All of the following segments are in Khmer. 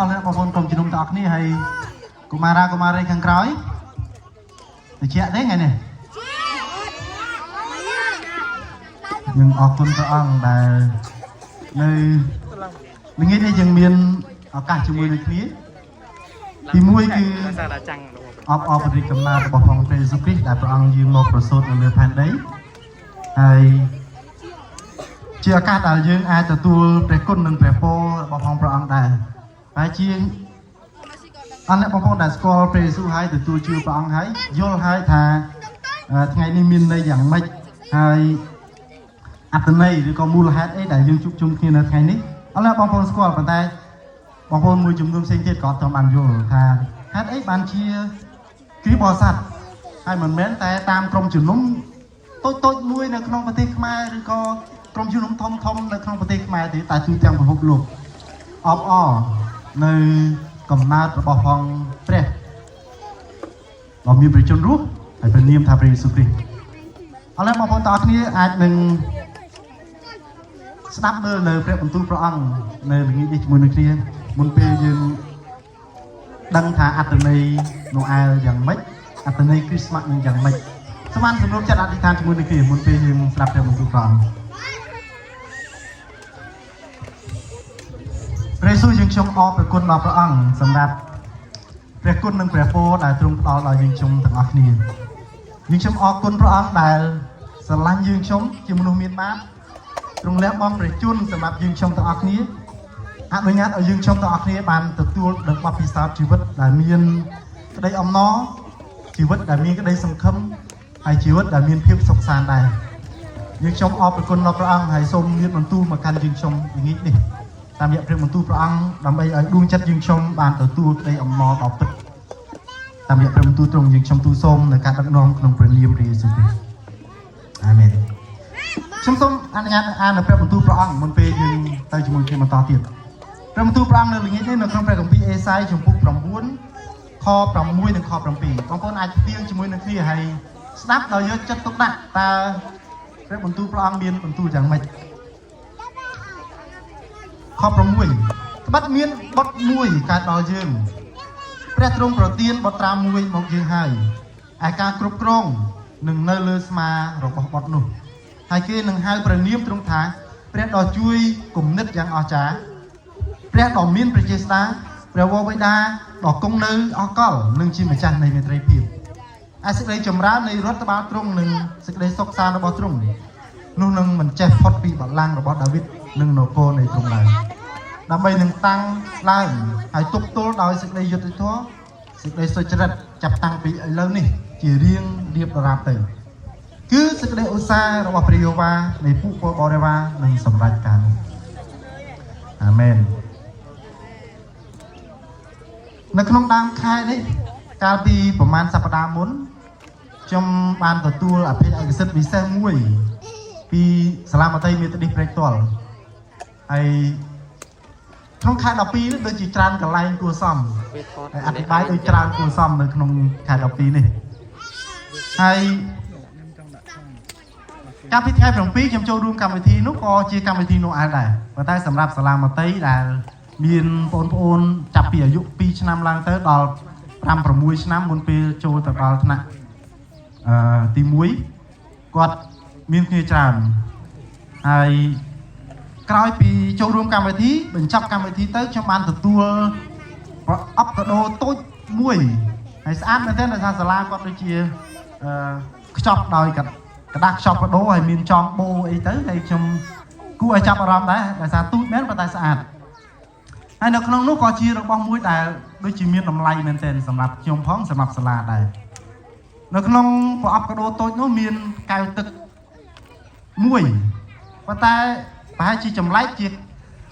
អស់លោកបងប្អូនក្រុមជំនុំទាំងអស់គ្នាហើយកុមារាកុមារីខាងក្រោយតិចទេថ្ងៃនេះយើងអរគុណព្រះអង្គដែលនៅល្ងាចនេះយើងមានឱកាសជាមួយនឹងគ្នាទីមួយគឺ អបអរព្រះរាជកំណើតរបស់ផងព្រះយេស៊ូវគ្រីស្ទដែលព្រះអង្គយាងមកប្រសូតនៅលើផែនដីហើយជាឱកាសដែលយើងអាចទទួលព្រះគុណនិងព្រះពររបស់ផងព្រះអង្គដែរហើយជាអរអ្នកបងប្អូនដែលស្គាល់ព្រះយេស៊ូវហើយទទួលជឿព្រះអង្គហើយយល់ហើយថាថ្ងៃនេះមានន័យយ៉ាងម៉េចហើយអត្ថន័យឬក៏មូលហេតុអីដែលយើងជួបជុំគ្នានៅថ្ងៃនេះអរអ្នកបងប្អូនស្គាល់ប៉ុន្តែបងប្អូនមួយចំនួនផ្សេងទៀតក៏អត់ទាន់បានយល់ថាហេតុអីបានជា គ្រីស្ទបរិស័ទហើយមិនមែនតែតាមក្រុមជំនុំតូចតូចៗមួយនៅក្នុងប្រទេសខ្មែរឬក៏ក្រុមជំនុំធំធំៗនៅក្នុងប្រទេសខ្មែរទេតែទូទាំងពិភពលោកអបអរនៅកំណើតរបស់ផងព្រះដ៏មានព្រះជន្មរស់ហើយព្រះនាមថាព្រះយេស៊ូវគ្រីស្ទឥឡូវបងប្អូនទាំងអស់គ្នាអាចនឹងស្ដាប់មើលនៅព្រះបន្ទូលព្រះអង្គនៅល្ងាចនេះជាមួយនឹងគ្នាមុនពេលយើង ដឹងថាអត្ថន័យណូអែលយ៉ាងម៉េចអត្ថន័យគ្រីស្មាស់នឹងយ៉ាងម៉េចស្មានសម្រុបចិត្តអធិដ្ឋានជាមួយនឹងគ្នាមុនពេលយើងស្ដាប់ព្រះបន្ទូលព្រះអង្គព្រះយេស៊ូវយើងខ្ញុំអរព្រះគុណដល់ព្រះអង្គសម្រាប់ព្រះគុណនិងព្រះពរដែលទ្រង់ផ្ដល់ដល់យើងខ្ញុំទាំងអស់គ្នាយើងខ្ញុំអរគុណព្រះអង្គដែលស្រឡាញ់យើងខ្ញុំជាមនុស្សមានបាបទ្រង់លះបង់ព្រះជន្មសម្រាប់យើងខ្ញុំទាំងអស់គ្នា អនុញ្ញាតឲ្យយើងខ្ញុំទាំងអស់គ្នាបានទទួលនូវបទពិសោធន៍ជីវិតដែលមានក្តីអំណរជីវិតដែលមានក្តីសង្ឃឹមហើយជីវិតដែលមានភាពសុខសាន្តដែរយើងខ្ញុំអរព្រះគុណដល់ព្រះអង្គហើយសូមមានបន្ទូលមកកាន់យើងខ្ញុំល្ងាចនេះតាមរយៈព្រះបន្ទូលព្រះអង្គដើម្បីឲ្យដួងចិត្តយើងខ្ញុំបានទទួលក្តីអំណរដ៏ពិតតាមរយៈព្រះបន្ទូលទ្រង់យើងខ្ញុំទូលសូមនៅការដឹកនាំក្នុងព្រះនាមព្រះយេស៊ូវគ្រីស្ទអាមែនខ្ញុំសូមអនុញ្ញាតអាននៅព្រះបន្ទូលព្រះអង្គមុនពេលយើងទៅជាមួយគ្នាបន្តទៀត ព្រះបន្ទូលព្រះអង្គនៅល្ងាចនេះនៅក្នុងព្រះគម្ពីរអេសាយជំពូក9ខ6និងខ7បងប្អូនអាចផ្ទៀងជាមួយនឹងគ្នាហើយស្ដាប់ដោយយកចិត្តទុកដាក់តើព្រះបន្ទូលព្រះអង្គមានបន្ទូលយ៉ាងម៉េចខ6ត្បិតមានបុត្រមួយកើតដល់យើងព្រះទ្រង់ប្រទានបុត្រាមួយមកយើងហើយឯការគ្រប់គ្រងនឹងនៅលើស្មារបស់បុត្រនោះហើយគេនឹងហៅព្រះនាមទ្រង់ថាព្រះដ៏ជួយគំនិតយ៉ាងអស្ចារ្យ ព្រះដ៏មានព្រះចេស្តាព្រះវរបិតាដ៏គង់នៅអកលនិងជាម្ចាស់នៃមេត្រីភាពឯសេចក្តីចម្រើននៃរដ្ឋបាលទ្រង់និងសេចក្តីសុខសាន្តរបស់ទ្រង់នោះនឹងមិនចេះផុតពីបល្ល័ង្ករបស់ដាវីតនិងនគរនៃទ្រង់ឡើយដើម្បីនឹងតាំងឡើងហើយទប់ទល់ដោយសេចក្តីយុត្តិធម៌សេចក្តីសុចរិតចាប់តាំងពីឥឡូវនេះជារៀងរៀបដរាបទៅគឺសេចក្តីឧស្សាហ៍របស់ព្រះយេហូវ៉ានៃពួកពលបរិវារនឹងសម្រេចការនោះអាមែន នៅក្នុងដើមខែនេះកាលពីប្រហែលសប្តាហ៍មុនខ្ញុំបានទទួលអភ័យឯកសិទ្ធិពិសេសមួយពីសាលាមត្តេយមេតឌីសព្រែកទាល់ហើយក្នុងខែ12នេះដូចជាច្រើនកន្លែងគួរសមហើយអធិប្បាយដូចច្រើនគួរសមនៅក្នុងខែ12នេះហើយកាលពីថ្ងៃ7ខ្ញុំចូលរួមកម្មវិធីនោះក៏ជាកម្មវិធីនោះដែរប៉ុន្តែសម្រាប់សាលាមត្តេយដែលមានបងប្អូនចាប់ពីអាយុ2ឆ្នាំឡើងទៅដល់5 6ឆ្នាំមុនពេលចូលទៅដល់ថ្នាក់អឺទី1គាត់មានគ្នាច្រើនហើយក្រោយពីចូលរួមកម្មវិធីបញ្ចប់កម្មវិធីទៅខ្ញុំបានទទួលប្រអប់កាដូតូចមួយហើយស្អាតមែនទែនដោយសារសាលាគាត់ដូចជាអឺខ្ចប់ដោយក្រដាសខ្ចប់កាដូហើយមានចងបូអីទៅហើយខ្ញុំគួរឲ្យចាប់អារម្មណ៍ដែរដោយសារទូចមែនប៉ុន្តែស្អាត ហើយនៅក្នុងនោះក៏ជារបស់មួយដែលដូចជាមានតម្លៃមែនទែនសម្រាប់ខ្ញុំផងសម្រាប់សាលាដែរនៅក្នុងប្រអប់កាដូតូចនោះមានកែវទឹកមួយប៉ុន្តែប្រហែលជាចម្លែកជា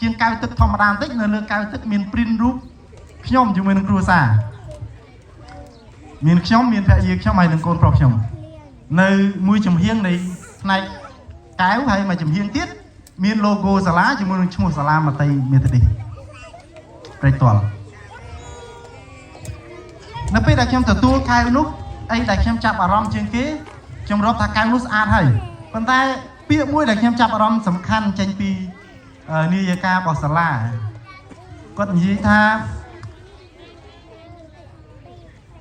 ជាងកែវទឹកធម្មតាបន្តិចនៅលើកែវទឹកមាន print រូបខ្ញុំជាមួយនឹងគ្រួសារមានខ្ញុំមានភរិយាខ្ញុំហើយនិងកូនប្រុសខ្ញុំនៅមួយចំហៀងនៃផ្នែកកែវហើយមួយចំហៀងទៀតមាន logo សាលាជាមួយនឹងឈ្មោះសាលាមត្តេយមេតឌីស ព្រែកទាល់នៅពេលដែលខ្ញុំទទួលកែវនោះអីដែលខ្ញុំចាប់អារម្មណ៍ជាងគេខ្ញុំរាប់ថាកែវនោះស្អាតហើយប៉ុន្តែពាក្យមួយដែលខ្ញុំចាប់អារម្មណ៍សំខាន់ចេញពីនាយិការបស់សាលាគាត់និយាយថា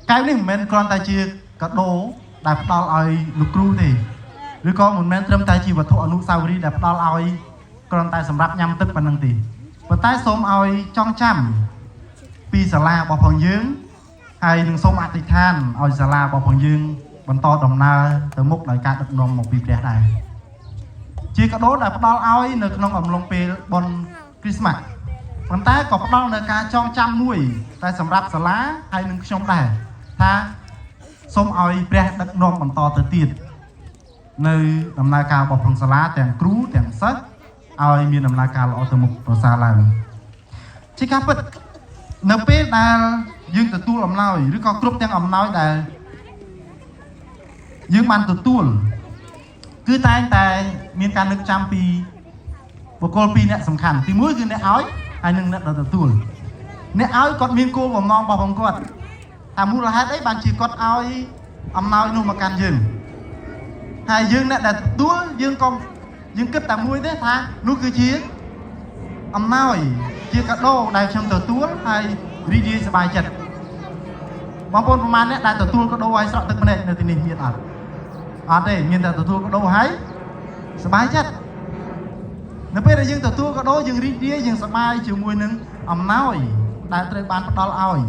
កែវនេះមិនមែនគ្រាន់តែជាកាដូដែលផ្ដល់ឲ្យលោកគ្រូទេឬក៏មិនមែនត្រឹមតែជាវត្ថុអនុស្សាវរីយ៍ដែលផ្ដល់ឲ្យគ្រាន់តែសម្រាប់ញ៉ាំទឹកប៉ុណ្ណឹងទេប៉ុន្តែសូមឲ្យចងចាំពីសាលារបស់ផងយើងហើយនឹងសូមអធិដ្ឋានឲ្យសាលារបស់ផងយើងបន្តដំណើរទៅមុខដោយការដឹកនាំមកពីព្រះដែរជាកាដូដែលផ្ដល់ឲ្យនៅក្នុងអំឡុងពេលបុណ្យគ្រីស្មាស់ប៉ុន្តែក៏ផ្ដល់នៅការចងចាំមួយតែសម្រាប់សាលាហើយនឹងខ្ញុំដែរថាសូមឲ្យព្រះដឹកនាំបន្តទៅទៀតនៅដំណើរការរបស់ផងសាលាទាំងគ្រូទាំងសិស្សឲ្យមានដំណើរការល្អទៅមុខប្រសើរឡើងជាការពិតនៅពេលដែលយើងទទួលអំណោយឬក៏គ្រប់ទាំងអំណោយដែលយើងបានទទួលគឺតែងតែមានការនឹកចាំពីបុគ្គលពីរអ្នកសំខាន់ទីមួយគឺអ្នកឲ្យហើយនិងអ្នកដែលទទួលអ្នកឲ្យគាត់មានគោលបំណងរបស់ផងគាត់ថាមូលហេតុអីបានជាគាត់ឲ្យអំណោយនោះមកកាន់យើងហើយយើងអ្នកដែលទទួលយើងក៏យើងគិតតែមួយទេថានោះគឺជាអំណោយជាកាដូដែលខ្ញុំទទួលហើយរីករាយសប្បាយចិត្តបងប្អូនប្រហែលអ្នកដែលទទួលកាដូឲ្យស្រក់ទឹកភ្នែកនៅទីនេះមានអត់អត់ទេមានតែទទួលកាដូហើយសប្បាយចិត្តនៅពេលដែលយើងទទួលកាដូយើងរីករាយយើងសប្បាយជាមួយនឹងអំណោយដែលត្រូវបានផ្ដល់ឲ្យ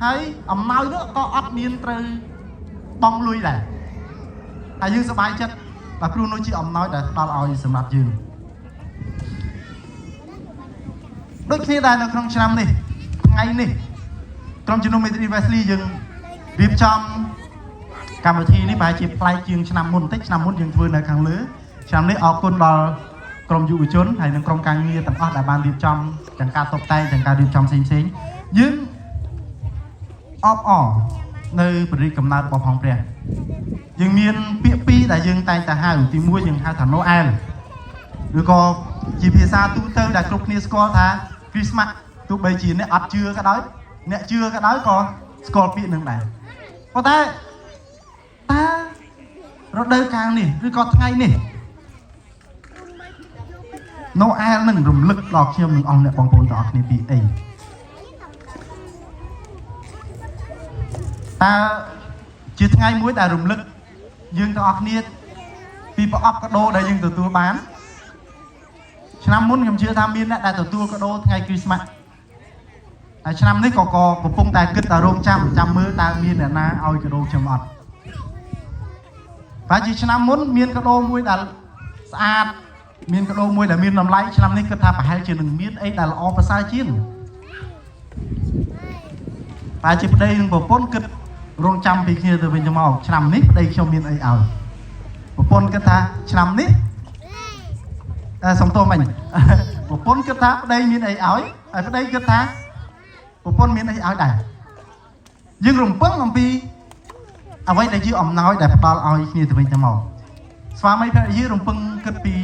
ហើយអំណោយនោះក៏អត់មានត្រូវបង់លុយដែរហើយយើងសប្បាយចិត្តបាទព្រោះនោះជាអំណោយដែលផ្ដល់ឲ្យសម្រាប់យើងដូចគ្នាដែរនៅក្នុងឆ្នាំនេះថ្ងៃនេះក្រុមជំនុំ Methodist Wesley យើងរៀបចំកម្មវិធីនេះប្រហែលជាប្លែកជាងឆ្នាំមុនបន្តិចឆ្នាំមុនយើងធ្វើនៅខាងលើឆ្នាំនេះអរគុណដល់ក្រុមយុវជនហើយនិងក្រុមការងារទាំងអស់ដែលបានរៀបចំទាំងការតុបតែងទាំងការរៀបចំផ្សេងផ្សេងៗយើងអបអរនៅព្រះរាជកំណើតរបស់ផងព្រះយើងមានពាក្យពីរដែលយើងតែងតែហៅទីមួយយើងហៅថាណូអែលឬក៏ជាភាសាទូទៅដែលគ្រប់គ្នាស្គាល់ថាគ្រីស្មាស់ទោះបីជាអ្នកអត់ជឿក៏ដោយអ្នកជឿក៏ដោយក៏ស្គាល់ពាក្យនឹងដែរប៉ុន្តែតើរដូវកាលនេះឬក៏ថ្ងៃនេះណូអែលនឹងរំលឹកដល់ខ្ញុំនិងអស់អ្នកបងប្អូនទាំងអស់គ្នាពីអីតើជាថ្ងៃមួយដែលរំលឹកយើងទាំងអស់គ្នាពីប្រអប់កាដូដែលយើងទទួលបានឆ្នាំមុនខ្ញុំជឿថាមានអ្នកដែលទទួលកាដូថ្ងៃគ្រីស្មាស់ហើយឆ្នាំនេះក៏ក៏កំពុងតែគិតតែរងចាំចាំមើលតើមានអ្នកណាឲ្យកាដូខ្ញុំអត់តែជាឆ្នាំមុនមានកាដូមួយដែលស្អាតមានកាដូមួយដែលមានតម្លៃឆ្នាំនេះគិតថាប្រហែលជានឹងមានអីដែលល្អប្រសើរជាងតែជាប្តីនិងប្រពន្ធគិតរងចាំពីគ្នាទៅវិញទៅមកឆ្នាំនេះប្តីខ្ញុំមានអីឲ្យប្រពន្ធគិតថាឆ្នាំនេះអឺសំទោសមិញ ប្រពន្ធគិតថាប្តីមានអីឲ្យហើយប្តីគិតថាប្រពន្ធមានអីឲ្យដែរយើងរំពឹងអំពីអ្វីដែលជាអំណោយដែលផ្ដល់ឲ្យគ្នាទៅវិញទៅមកស្វាមីភរិយារំពឹងគិតពី